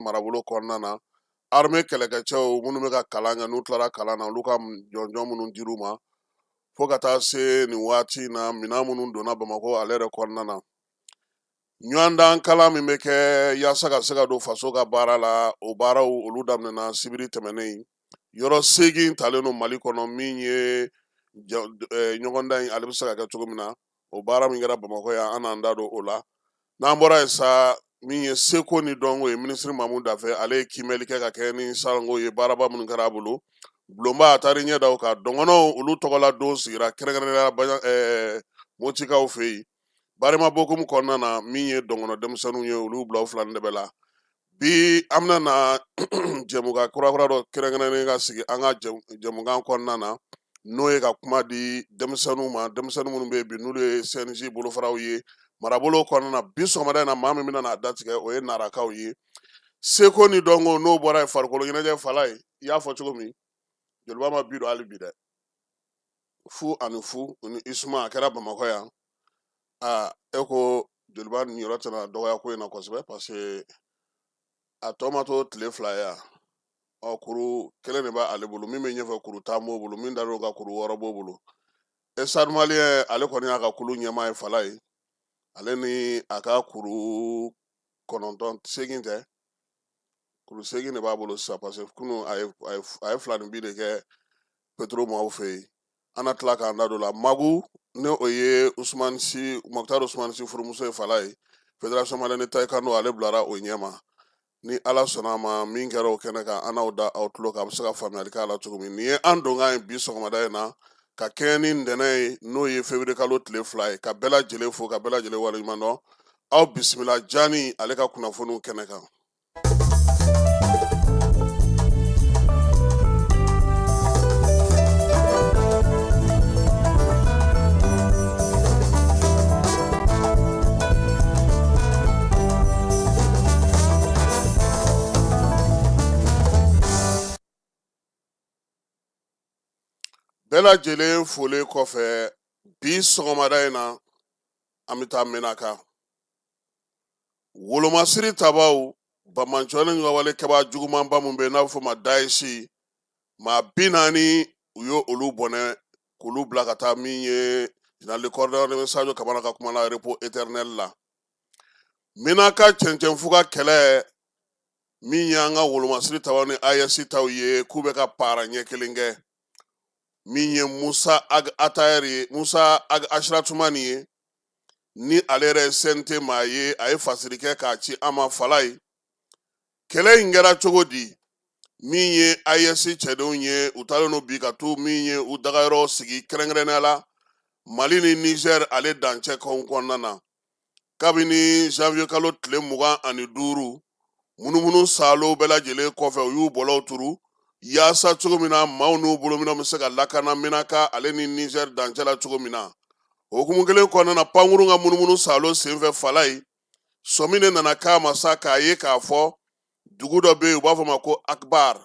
Marabolo kɔnɔna na, armée kɛlɛkɛcɛw minnu bɛ ka kalan kɛ, n'u tilara kalan na, olu ka jɔnjɔn minnu dir'u ma fo ka taa se nin waati in na, minɛn minnu donna Bamakɔ ale yɛrɛ kɔnɔna na, ɲɔgɔndan kalan min bɛ kɛ yaasa ka se ka don faso ka baara la, o baaraw olu daminɛna sibiri tɛmɛnen. Yɔrɔ 8 talen don Mali kɔnɔ min ye ɲɔgɔndan in ale bɛ se ka kɛ cogo min na. O baara min kɛra Bamakɔ yan, an n'an da don o la. N'an bɔra yen sa, min ye seko ni dɔnko ye, minisiri Mamu Dafe, ale ye kiimɛli kɛ ka kɛ ni sanko ye, baaraba minnu kɛra a bolo. Bulonba, a taara ɲɛ da o kan. Dɔngɔnɔw olu tɔgɔla don sigira kɛrɛnkɛrɛnnenya la Motikaw fɛ yen. Barima Bokum kɔnɔna na, min ye dɔngɔnɔ denmisɛnninw ye, olu bila u fila ni dɛbɛ la. Bi an bɛna na jɛmukan kurakura dɔ kɛrɛnkɛrɛnnen ka sigi an ka jɛmukan kɔnɔna na, n'o ye ka kuma di denmisɛnninw ma, denmisɛnnin minnu bɛ yen bi n'olu ye CNJ bolofaraw ye marabolo kɔnɔna na. Bi sɔgɔmada in na, maa min bɛna n'a datigɛ, o ye Narakaw ye. Seko ni dɔnko, n'o bɔra yen, farikolo ɲɛnajɛ fala ye. I y'a fɔ cogo min, Joliba ma bi don hali bi dɛ, 0-0 ni USMA, a kɛra Bamakɔ yan. Aa, e ko Joliba niyɔrɔ tɛna dɔgɔya ko in na kosɛbɛ, parce que a tɔ ma to tile 2 ye yan. Ɔ, kuru kelen de b'ale bolo, min bɛ ɲɛfɛ kuru 10 b'o bolo, min dar'o kan kuru 6 b'o bolo. E Stade Malien, ale kɔni y'a ka kulu ɲɛmaa ye fala ye, ale ni a ka kuru 9, 8 tɛ, kuru 8 de b'a bolo sisan, parce que kunun a ye 2 ni bi de kɛ Petro maaw fɛ yen. An na tila k'an da don la. Magu, ni o ye Usumani Si, Mɔkutari Usumani Si furumuso ye fala ye, Fédération malienne de taekwondo, ale bilara o ɲɛma. Ni Ala sɔnna a ma, min kɛra o kɛnɛ kan, an n'aw da aw tulo kan, a bɛ se ka faamuyali k'a la cogo min. Nin ye an donkan ye bi sɔgɔmada in na, ka kɛɲɛ ni ntɛnɛn ye, n'o ye février kalo tile 2 ye. Ka bɛɛ lajɛlen fo, ka bɛɛ lajɛlen waleɲuman dɔn. Aw bisimila Jani ale ka kunnafoniw kɛnɛ kan. Bɛɛ lajɛlen folen kɔfɛ bi sɔgɔmada in na, an bɛ taa Menaka. Wolomasiri tabaw, banbaanciya ni wale kɛbaa jugumanba min bɛ yen n'a bɛ fɔ ma Daesh, maa 40, u ye olu bɔnɛ k'olu bila ka taa min ye général de corps d'armée Sadio Kamara ka kuma la, repos éternel la. Menaka cɛncɛnfuga kɛlɛ min ye an ka wolomasiri tabaw ni AES taw ye, k'u bɛ ka para ɲɛ kelen kɛ. Min ye Musa Ag Attaher ye, Musa Ag Achratoumani ye, ni ale yɛrɛ ye CNT maa ye, a ye fasiri kɛ k'a ci an ma fala ye. Kɛlɛ in kɛra cogo di? Min ye AES cɛdenw ye, u taalen don bi ka t'u min ye u dagayɔrɔ sigi kɛrɛnkɛrɛnnenya la Mali ni Niger ale dancɛ kɔnɔna na. Kabini janvier kalo tile 25, munumunu saalo bɛɛ lajɛlen kɔfɛ, u y'u bɔlɔw turu yaasa cogo min na maaw n'u bolominɛnw bɛ se ka lakana Menaka ale ni Niger dancɛ la cogo min na. O hukumu kelen kɔnɔna na, pankurun ka munumunu saalo senfɛ fala ye, sɔmi de nana k'a ma sa k'a ye k'a fɔ dugu dɔ bɛ yen, u b'a fɔ ma ko Akbar.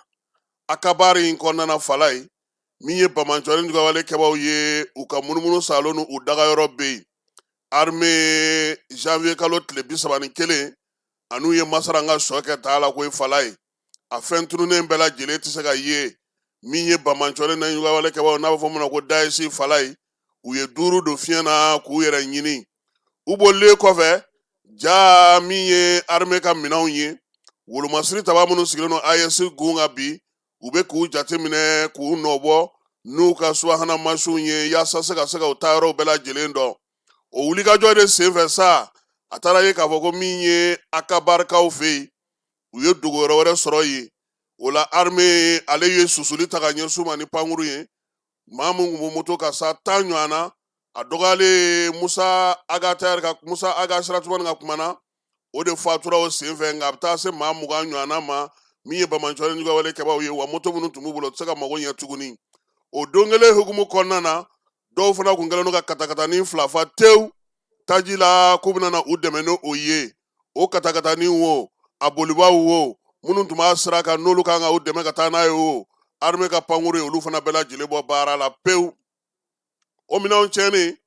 Akabar in kɔnɔna na fala ye, min ye banbaanciya ni juguyawale kɛbaaw ye, u ka munumunu saalo n'u dagayɔrɔ bɛ yen. Armée, janvier kalo tile 31, an'u ye masaranga sɔ kɛ taa la koyi fala ye, a fɛn tununnen bɛɛ lajɛlen tɛ se ka ye. Min ye banbaanciya ni juguyawale kɛbaaw, n'a bɛ fɔ min ma ko Daesh fala ye, u ye 5 don fiɲɛ na k'u yɛrɛ ɲini. U bolilen kɔfɛ, ja min ye armée ka minɛnw ye, wolomasiri taba minnu sigilen don AES gun kan bi, u bɛ k'u jateminɛ k'u nɔbɔ n'u ka subahana mansinw ye yaasa se ka se ka u taayɔrɔw bɛɛ lajɛlen dɔn. O wulikajɔ de senfɛ sa, a taara ye k'a fɔ ko min ye Akabarikaw fɛ yen, u ye dogoyɔrɔ wɛrɛ sɔrɔ yen. O la, armée ale ye susuli ta ka ɲɛsin u ma ni pankuru ye. Maa min tun bɛ moto kan sa, 10 ɲɔgɔn na, a dɔgɔyalen Musa Ag Attaher ka, Musa Ag Achratoumani ka kuma na, o de fatura o senfɛ. Nka a bɛ taa se maa 20 ɲɔgɔnna ma min ye banbaanciya ni juguyawale kɛbaaw ye, wa moto minnu tun b'u bolo, u tɛ se ka mago ɲɛ tuguni. O don kelen hukumu kɔnɔna na, dɔw fana tun kɛlen don ka katakatanin 2 fa tewu taji la k'u bɛna na u dɛmɛ ni o ye. O katakatanin wo, a bolibaaw wo, minnu tun b'a sira kan n'olu kan ka u dɛmɛ ka taa n'a ye wo, armée ka pankuru ye olu fana bɛɛ lajɛlen bɔ baara la pewu. O minɛnw tiɲɛni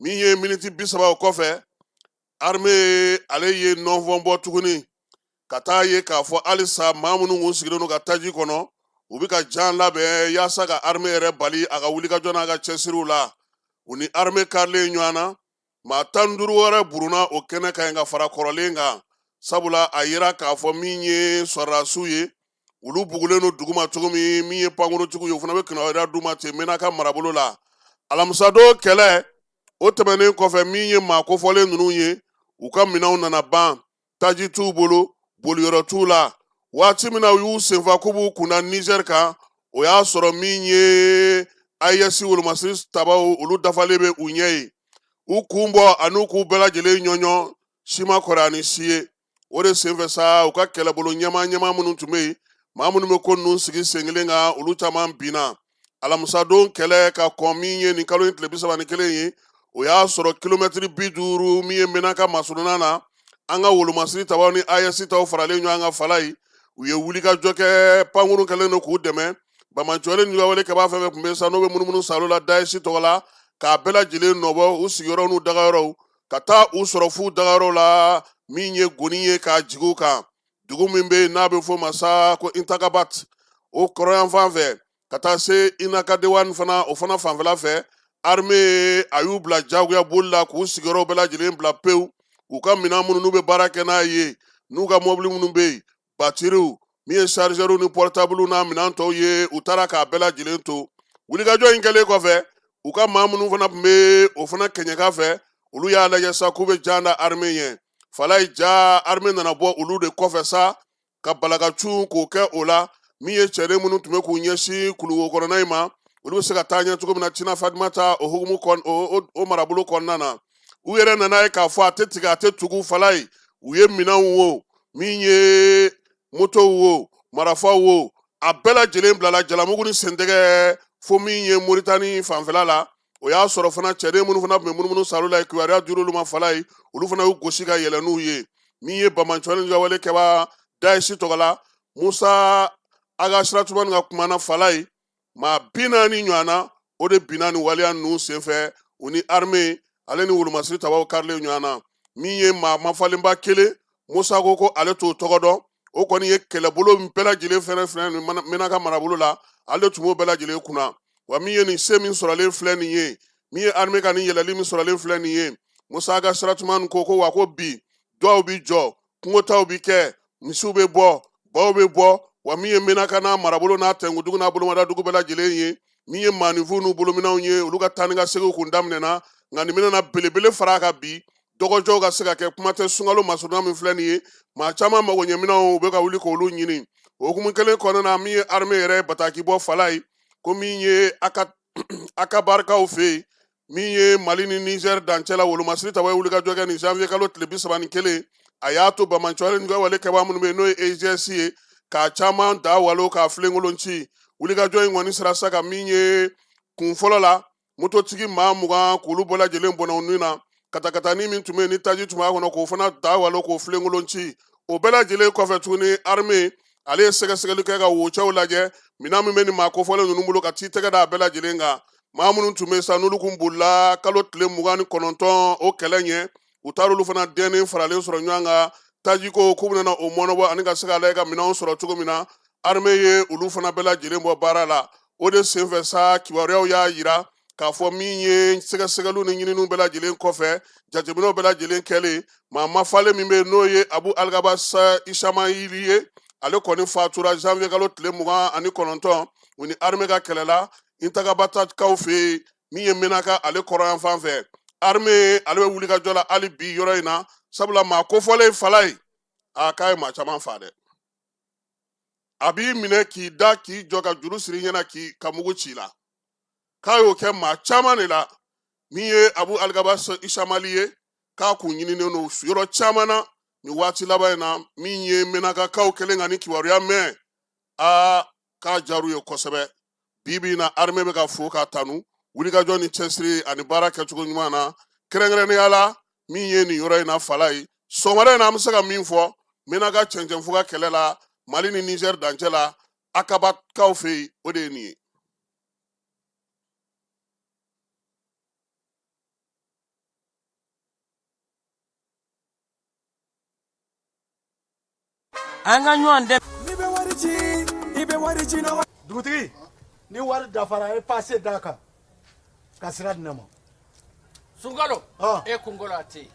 min ye miniti 30 o kɔfɛ, armée ale ye nɔnfɔn bɔ tuguni. Ka taa ye k'a fɔ halisa maa minnu kun sigilen don ka taji kɔnɔ, u bɛ ka jan labɛn yaasa ka armée yɛrɛ bali a ka wulikajɔ n'a ka cɛsiriw la. U ni armée karilen ɲɔgɔn na, maa 15 wɛrɛ burunna o kɛnɛ kan yen ka fara kɔrɔlen kan, sabula a yira k'a fɔ min ye sɔrɔdasiw ye, olu bugulen don duguma cogo min, min ye pankuruntigiw ye, u fana bɛ kibaruya d'u ma ten Menaka marabolo la. Alamisadon kɛlɛ o tɛmɛnen kɔfɛ, min ye maa kofɔlen ninnu ye, u ka minɛnw nana ban, taji t'u bolo, boliyɔrɔ t'u la. Waati min na u y'u senfa k'u b'u kunda Nizɛri kan, o y'a sɔrɔ min ye AES wolomasiri tabaw, olu dafalen bɛ u ɲɛ ye. U kun bɔ an'u k'u bɛɛ lajɛlen ɲɔɲɔ, si ma kɔrɔ ani si ye. O de senfɛ sa, u ka kɛlɛbolo ɲɛmaa ɲɛmaa minnu tun bɛ yen, maa minnu bɛ ko ninnu sigi sen kelen kan, olu caman binna. Alamisadon kɛlɛ ka kɔn min ye nin kalo in tile 31 ye, o y'a sɔrɔ kilomɛtiri 50 min ye Menaka masurunna na, an ka wolomasiri tabaw ni AES taw faralen ɲɔgɔn kan Falayi, u ye wulikajɔ kɛ. Pankurun kɛlen don k'u dɛmɛ. Banbaanciwale ni wale kɛbaa fɛn fɛn tun bɛ sa, n'o bɛ munumunu salo la Daesh tɔgɔ la, k'a bɛɛ lajɛlen nɔbɔ u sigiyɔrɔ n'u dagayɔrɔw, ka taa u sɔrɔ f'u dagayɔrɔ la, min ye goni ye k'a jigin u kan. Dugu min bɛ yen n'a bɛ f'o ma sa ko Intakabat, o kɔrɔnyanfan fɛ, ka taa se Inakadewan fana, o fana fanfɛla fɛ, armée a y'u bila jagoya boli la k'u sigiyɔrɔw bɛɛ lajɛlen bila pewu. U ka minɛn minnu n'u bɛ baara kɛ n'a ye, n'u ka mɔbili minnu bɛ yen, batiriw, min ye chargeurs ni portable n'a minɛn tɔw ye, u taara k'a bɛɛ lajɛlen to. Wulikajɔ in kɛlen kɔfɛ, u ka maa minnu fana tun bɛ o fana kɛɲɛka fɛ, olu y'a lajɛ sa k'u bɛ jan da armée ɲɛ. Falayi, ja armée nana bɔ olu de kɔfɛ sa ka balakacun k'o kɛ o la. Min ye cɛden minnu tun bɛ k'u ɲɛsin kuluwo kɔnɔna in ma, olu bɛ se ka taa ɲɛ cogo min na Tina Fatimata o hukumu kɔn o marabolo kɔnɔna na, u yɛrɛ nana ye k'a fɔ a tɛ tigɛ, a tɛ tugu. Falayi, u ye minɛnw wo, min ye motow wo, marafaw wo, a bɛɛ lajɛlen bilala jalamugu ni sentɛgɛ fo min ye Moritani fanfɛla la. O y'a sɔrɔ fana cɛden minnu fana tun bɛ munumunu salo la, kibaruya dir'olu ma Falayi, olu fana y'u gosi ka yɛlɛ n'u ye. Min ye banbaanciwale wale kɛbaa Daesh tɔgɔ la, Musa Aga Siratumani ka kuma na, Falayi, maa 40 ɲɔgɔn na, o de binna nin waleya ninnu senfɛ. U ni armée ale ni wolomasiri tabaw karilen ɲɔgɔn na. Min ye maa mafalenba kelen, Musa ko ko ale t'o tɔgɔ dɔn, o kɔni ye kɛlɛbolo min bɛɛ lajɛlen fɛnɛ filɛ Menaka marabolo la, ale tun b'o bɛɛ lajɛlen kunna. Wa min ye nin se min sɔrɔlen filɛ nin ye, min ye armée ka nin yɛlɛli min sɔrɔlen filɛ nin ye, Musa Aga Siratumani ko ko wa ko bi dɔw bi jɔ, kungotaw bi kɛ, misiw bɛ bɔ, baw bɛ bɔ. Wa min ye Menaka n'a marabolo n'a tɛnkudugu n'a bolomadadugu bɛɛ lajɛlen ye, min ye maaninfinw n'u bolominɛnw ye, olu ka taa ni ka seginw kun daminɛna. Nka nin bɛna belebele fara a kan bi, dɔgɔjɔw ka se ka kɛ. Kuma tɛ sunkalo masurunna min filɛ nin ye, maa caman magoɲɛminɛnw u bɛ ka wuli k'olu ɲini. O hukumu kelen kɔnɔna na, min ye armée yɛrɛ ye bataki bɔ Falayi, ko min ye Akabarikaw fɛ yen, min ye Mali ni Niger dancɛ la, wolomasiri tabaw ye wulikajɔ kɛ nin janvier kalo tile 31. A y'a to banbaanciwale ni wale kɛbaa minnu bɛ yen, n'o ye EIGS ye, k'a caman da walo k'a filenkolon ci. Wulikajɔ in kɔni sera sa ka min ye kun fɔlɔ la, mototigi maa 20 k'olu bɛɛ lajɛlen bɔnɛ u ni na. Katakatani min tun bɛ yen ni taji tun b'a kɔnɔ, k'o fana da walo k'o filenkolon ci. O bɛɛ lajɛlen kɔfɛ tuguni, armée ale ye sɛgɛsɛgɛli kɛ ka wocɛw lajɛ, minɛn min bɛ nin maa kofɔlen ninnu bolo, ka t'i tɛgɛ da a bɛɛ lajɛlen kan. Maa minnu tun bɛ sa, n'olu kun bolila kalo tile 29 o kɛlɛ ɲɛ, u taar'olu fana dɛnnen faralen sɔrɔ ɲɔgɔn kan. Tajiko k'u bɛna o mɔnɔbɔ ani ka se ka lajɛ ka minɛnw sɔrɔ cogo min na, armée ye olu fana bɛɛ lajɛlen bɔ baara la. O de senfɛ sa, kibaruyaw y'a yira k'a fɔ min ye sɛgɛsɛgɛliw ni ɲininiw bɛɛ lajɛlen kɔfɛ, jateminɛw bɛɛ lajɛlen kɛlen, maa mafalen min bɛ yen, n'o ye Abu Aligaba Isamayili ye, ale kɔni fatura janvier kalo tile 29, u ni armée ka kɛlɛ la Intagabatakaw fɛ yen, min ye Menaka ale kɔrɔyan fan fɛ. Armée ale bɛ wulikajɔ la hali bi yɔrɔ in na, sabula maa kofɔlen Falayi, a k'a ye maa caman fa dɛ. A b'i minɛ k'i da k'i jɔ ka juru siri i ɲɛna k'i ka mugu ci la, k'a y'o kɛ maa caman de la. Min ye Abu Aligaba Isamali ye, k'a kun ɲininen don yɔrɔ caman na nin waati laban in na. Min ye Menakakaw kɛlen ka nin kibaruya mɛn, aa, k'a diyar'u ye kosɛbɛ. Bi bi in na, armée bɛ ka fo k'a tanu wulikajɔ ni cɛsiri ani baara kɛcogo ɲuman na, kɛrɛnkɛrɛnnenya la min ye nin yɔrɔ in na Falayi. Sɔgɔmada in na, an bɛ se ka min fɔ Menaka cɛncɛnfuga kɛlɛ la Mali ni Niger dancɛ la, Akabakaw fɛ yen, o de ye nin ye. An ka ɲɔgɔn dɛmɛ. N'i bɛ wari ci, i bɛ wari ci na. Dugutigi, ni wari dafara, e pase d'a kan ka sira di ne ma. Sunkalo, e kunkolo a tɛ yen.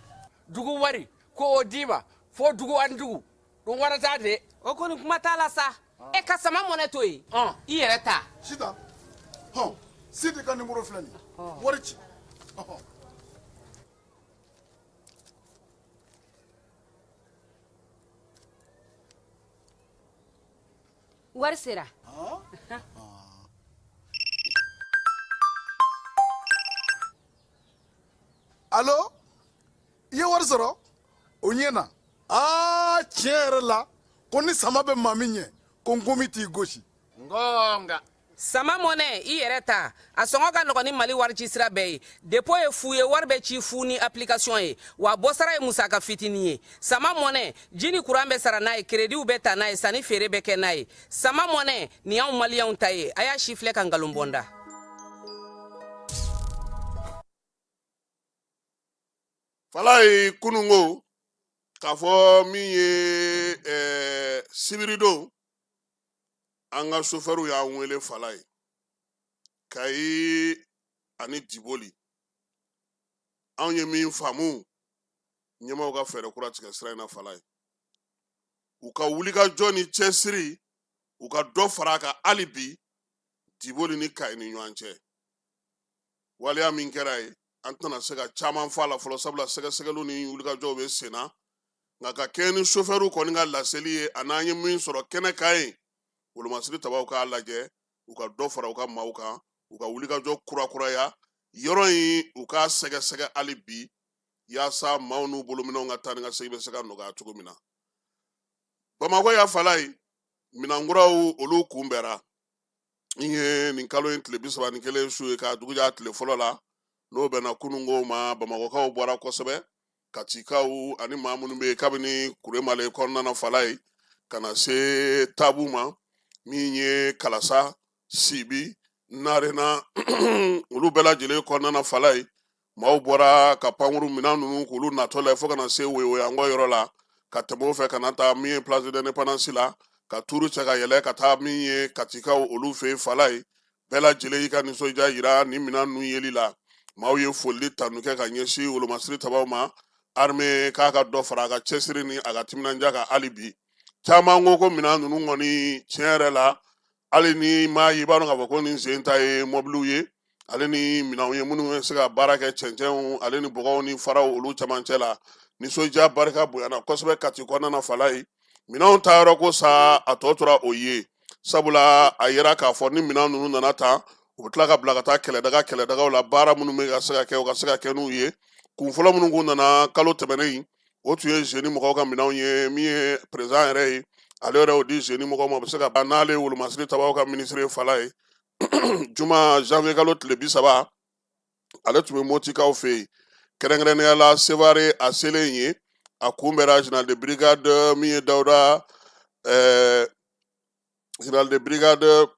Dugu wari ko o d'i ma fo dugu ani dugu ɗum warata de. O kɔni, kuma t'a la sa. E ka sama mɔnɛ to yen, i yɛrɛ ta. Sitan, hɔn, Sidi ka nimoro filɛ nin ye, wari ci. Ɔhɔn. Wari sera. Alo, i ye wari sɔrɔ o ɲɛ na. Aa, tiɲɛ yɛrɛ la ko ni sama bɛ maa min ɲɛ, ko nkomi t'i gosi. Ngonga. Sama mɔnɛ, i yɛrɛ ta, a sɔngɔ ka nɔgɔn ni Mali wari ci sira bɛɛ ye. Dépôt ye fu ye, wari bɛ ci fu ni application ye, wa bɔsara ye musaka fitinin ye. Sama mɔnɛ, ji ni kuran bɛ sara n'a ye, créditw bɛ ta n'a ye, sanni feere bɛ kɛ n'a ye. Sama mɔnɛ nin y'anw Maliyɛnw ta ye. A y'a si filɛ ka nkalon bɔ n da. Falaye, kununko k'a fɔ min ye sibiridon, an ka sofɛriw y'an wele Falaye, Kayi ani Diboli. Anw ye min faamu, ɲɛmaaw ka fɛɛrɛ kura tigɛ sira in na Falaye, u ka wulikajɔ ni cɛsiri, u ka dɔ fara a kan hali bi Diboli ni Kayi ni ɲɔgɔn cɛ. Waleya min kɛra yen, an tɛna se ka caman fɔ a la fɔlɔ, sabula sɛgɛsɛgɛliw ni wulikajɔw bɛ sen na. Nka ka kɛɲɛ ni sofɛriw kɔni ka laseli ye, a n'an ye min sɔrɔ kɛnɛ kan yen, wolomasiri tabaw k'a lajɛ, u ka dɔ fara u ka maaw kan, u ka wulikajɔ kurakuraya yɔrɔ in, u k'a sɛgɛsɛgɛ hali bi, yaasa maaw n'u bolominɛnw ka taa ni ka segin bɛ se ka nɔgɔya cogo min na. Bamakɔ ya Falaye, minankuraw olu kunbɛra n ye nin kalo in tile 31 su ye k'a dugu jɛ a tile fɔlɔ la, n'o bɛnna kununko ma. Bamakɔkaw bɔra kosɛbɛ, Katikaw ani maa minnu bɛ yen kabini Kuremale kɔnɔna na Falaye ka na se Tabu ma, min ye Kalasa, Sibi, Narena, olu bɛɛ lajɛlen kɔnɔna na Falaye, maaw bɔra ka pankuru minɛn ninnu k'olu natɔ la fo ka na se Woyowayankɔ yɔrɔ la, ka tɛmɛ o fɛ ka na taa min ye Place de l'Indépendance la, ka tuuru cɛ ka yɛlɛ ka taa min ye Katikaw olu fɛ yen Falaye. Bɛɛ lajɛlen y'i ka nisɔndiya yira nin minɛn ninnu yeli la. Maaw ye foli tanu kɛ ka ɲɛsin wolomasiri tabaw ma, armée k'a ka dɔ fara a ka cɛsiri ni a ka timinandiya kan hali bi. Caman ko ko minɛn ninnu kɔni, tiɲɛ yɛrɛ la, hali ni maa ye, i b'a dɔn k'a fɔ ko nin sen ta ye mɔbiliw ye, ale ni minɛnw ye minnu bɛ se ka baara kɛ cɛncɛnw ale ni bɔgɔw ni faraw olu camancɛ la. Nisɔndiya barika bonyana kosɛbɛ Kati kɔnɔna na Falaye. Minɛnw ta yɔrɔ ko sa, a tɔ tora o ye, sabula a yera k'a fɔ ni minɛn ninnu nana ta, u bɛ tila ka bila ka taa kɛlɛdagaw la, baara minnu bɛ ka se ka kɛ, u ka se ka kɛ n'u ye. Kun fɔlɔ minnu kun nana kalo tɛmɛnen, o tun ye zeni mɔgɔw ka minɛnw ye. Min ye président yɛrɛ ye, ale yɛrɛ y'o di zeni mɔgɔw ma, o bɛ se ka ban n'ale ye wolomasiri tabaw ka minisiri ye Falaye. Juma janvier kalo tile 30, ale tun bɛ Motikaw fɛ yen, kɛrɛnkɛrɛnnenya la Sevare. A selen ye, a kunbɛra général de brigade min ye Dawuda, général de brigade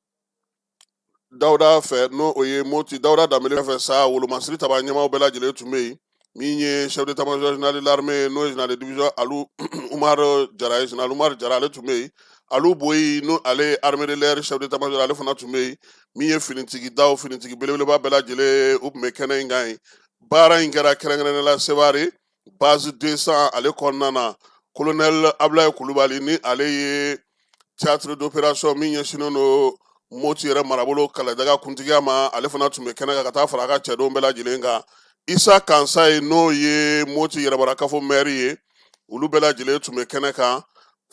Dawuda fɛ, n'o o ye Moti Dawuda Danbele fɛ sa. Wolomasiri taba ɲɛmaaw bɛɛ lajɛlen tun bɛ yen. Min ye chef d'état-major général de l'armée, n'o ye général de division Alu Umar Jara ye, général Umar Jara, ale tun bɛ yen. Alu Boyi, n'o ale ye armée de l'air chef d'état-major, ale fana tun bɛ yen. Min ye finitigi daw, finitigi belebeleba bɛɛ lajɛlen, u tun bɛ kɛnɛ in kan yen. Baara in kɛra kɛrɛnkɛrɛnnenya la Sevare base 200 ale kɔnɔna na. Colonel Ablaye Kulubali, ni ale ye théâtre d'opération min ɲɛsinnen don Moti yɛrɛ marabolo kɛlɛdaga kuntigiya ma, ale fana tun bɛ kɛnɛ kan ka taa fara a ka cɛdenw bɛɛ lajɛlen kan. Isa Kansaye, n'o ye Moti yɛrɛmarakafo maire ye, olu bɛɛ lajɛlen tun bɛ kɛnɛ kan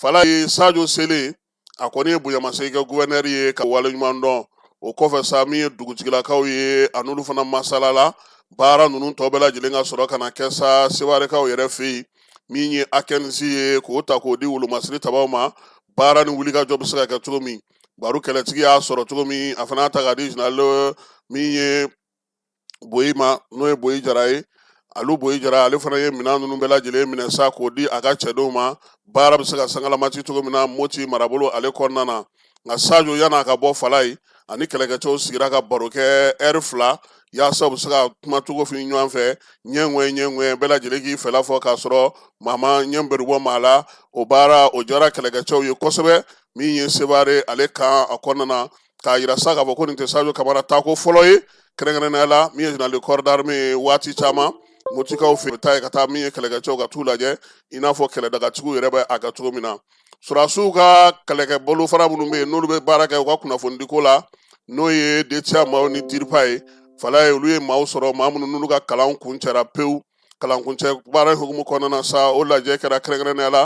Falaye. Sajo selen, a kɔni ye bonyamasegin kɛ gouverneur ye ka waleɲuman dɔn. O kɔfɛ sa, min ye dugutigilakaw ye, a n'olu fana masala la. Baara ninnu tɔ bɛɛ lajɛlen ka sɔrɔ ka na kɛ sa Sewarekaw yɛrɛ fɛ yen. Min ye akɛnisi ye, k'o ta k'o di wolomasiri tabaw ma, baara ni wulikajɔ bɛ se ka kɛ cogo min, baro kɛlɛtigi y'a sɔrɔ cogo min, a fana y'a ta k'a di général min ye Boyi ma, n'o ye Boyi Jara ye, Alu Boyi Jara. Ale fana ye minɛn ninnu bɛɛ lajɛlen minɛ sa k'o di a ka cɛdenw ma, baara bɛ se ka sangalamati cogo min na Moti marabolo ale kɔnɔna na. Nka Sajo, yan'a ka bɔ Falaye, ani kɛlɛkɛcɛw sigira ka baro kɛ ɛri 2. Yaasa u bɛ se ka kuma cogo fili ɲɔgɔn fɛ, ɲɛŋɛ ɲɛŋɛ, bɛɛ lajɛlen k'i fɛla fɔ k'a sɔrɔ maa ma ɲɛ bɛri bɔ maa la. O baara o diyara kɛlɛkɛcɛw ye kosɛbɛ. Min ye Sevare ale kan a kɔnɔna na, k'a yira sa k'a fɔ ko nin tɛ Sadio Kamara taako fɔlɔ ye, kɛrɛnkɛrɛnnenya la min ye général de corps d'armée ye. Waati caman Motikaw fɛ, taa ye ka taa min ye kɛlɛkɛcɛw ka t'u lajɛ, i n'a fɔ kɛlɛdagatigiw yɛrɛ bɛ a kɛ cogo min na. Sɔrɔdasiw ka kɛlɛkɛ bolofara minnu bɛ yen, n'olu bɛ baara kɛ u ka kunnafonidiko la, n'o ye DTIA maaw ni DIRPA ye, fala ye, olu ye maaw sɔrɔ, maa minnu n'olu ka kalan kuncɛra pewu. Kalankuncɛ baara hukumu kɔnɔna na sa, o lajɛ kɛra kɛrɛnkɛrɛnnenya la.